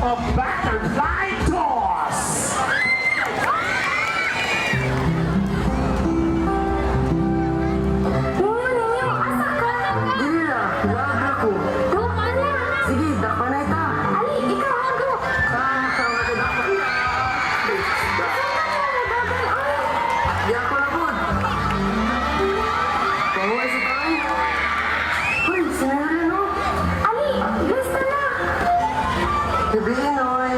of Butterfly Toss. Ninyo, ninyo, asa ka? Dili ra, laag ra ko. Duha na. Sige, dakpan na ita. Ali, ikaw hago. Ah, tawa ka dakpan na. Dagan, ay. Di ako na pod. Pahuway sa tayo. Uy, sinayari no? Ali, gusto na. Gabiin, oy.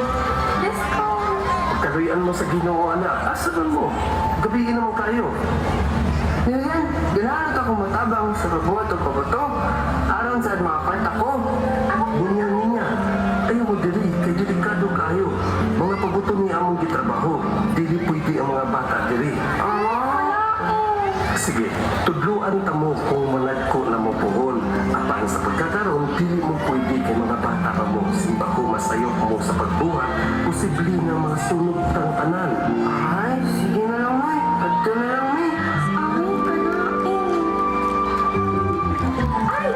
Diyos ko. Kaluyan mo sa Ginoo, anak. Asa man mo? Gabiin naman kayo. Lilian, ganahan ako matabang sa pagbuhat og pabuto. Aron sa mga kwarta ko. Ninya, ninya. Ayaw mo dili, kay delikado kayo. Mga pabuto ni among gitrabaho. Dili pwede ang mga bata diri. Ah, Sige, tudluan ta mo kung managko na mo puhon. Apan sa pagkakaroon, dili mo pwede kay mga bata pa mo. Simba ko masayop mo sa pagbuhat, posible nga masunog tang tanan. Ay, sige na lang, may. Adto na lang, may. Ay, kalain. Ay,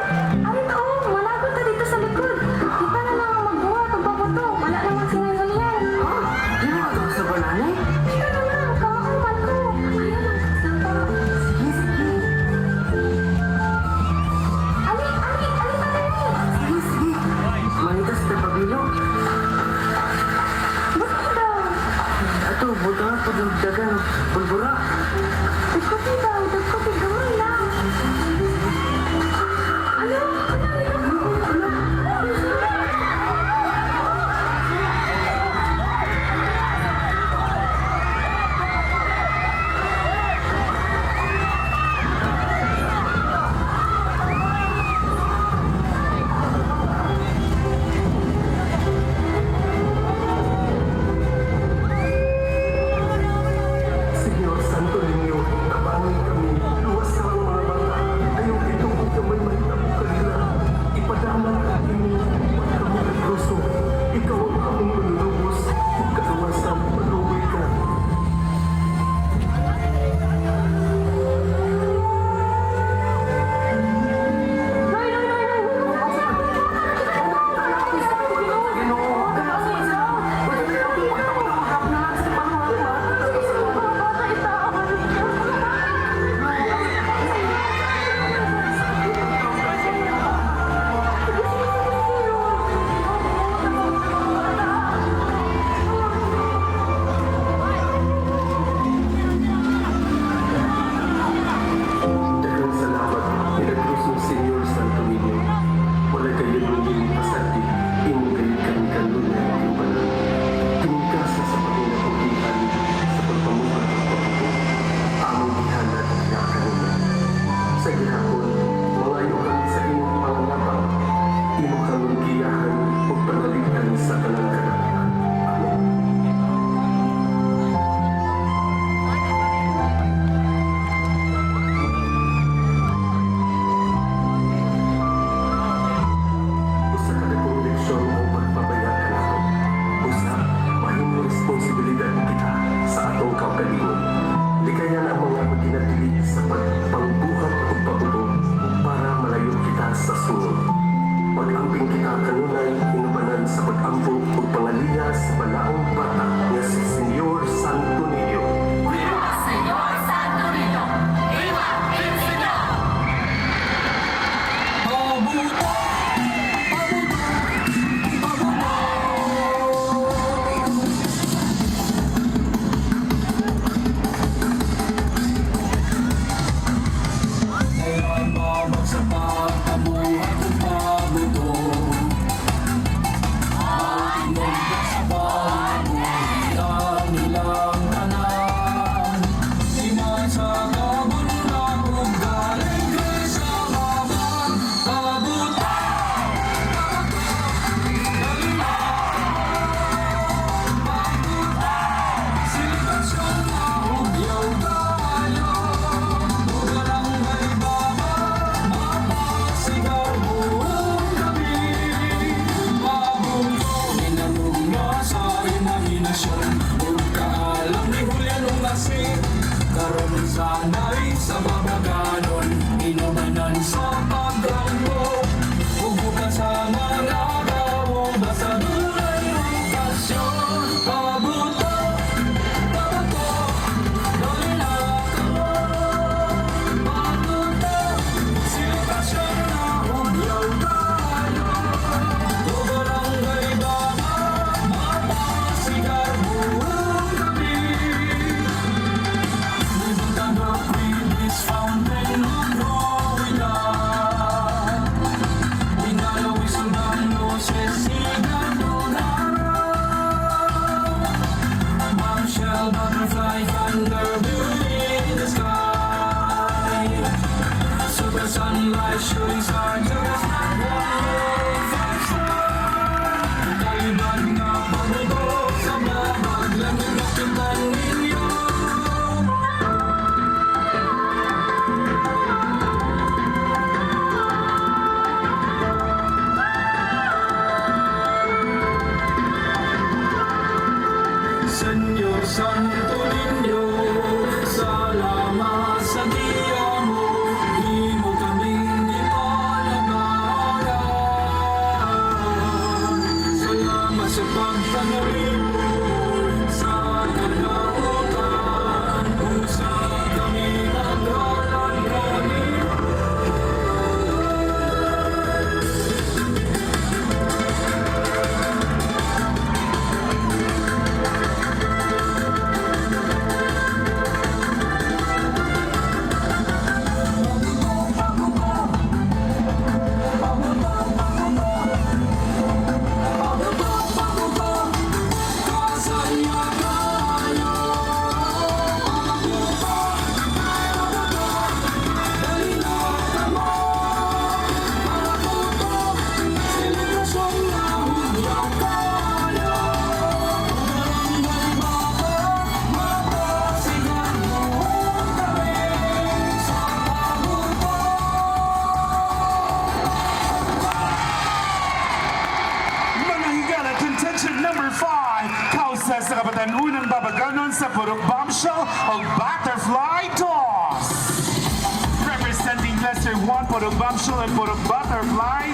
ay, tao, malagot ta dito sa likod. Kita na lang ang magbuhat og pabuto. Wala namang sinayulian. Ah, di mo ka sa banani? Ikaw na lang, kauman ko. Ayaw lang, sapa. Sige, sige. Ali, ali, ali, ali. Sige, sige. Manitas sa pabilo. Buti daw. Ato, buta nga po ng dagan. Pulbura. Dagkopi daw, dagkopi, gamay lang. Ano? Ano? Ano? Ano? Senyor Santo Niño, tabangi kami, luwas sa ang mga bata. Ayaw ito kung kamay mahitabo kanila. Ipadaman ang inyong pagkamuligruso. Ikaw ang among manunubos. Kagawasan, maluwi ka. Noy, noy, noy, noy. Santo Niño, salamat sa giya mo, imo kaming gipalangayan. Salamat sa pagpanalipod sa kalautan, busa kami naghalad kanimo. Mga higala, contention number 5, kausa sa kabatan-unang babaganon sa Purok Bombshell o Butterfly Toss. Representing Cluster 1, Purok Bombshell and Purok Butterfly.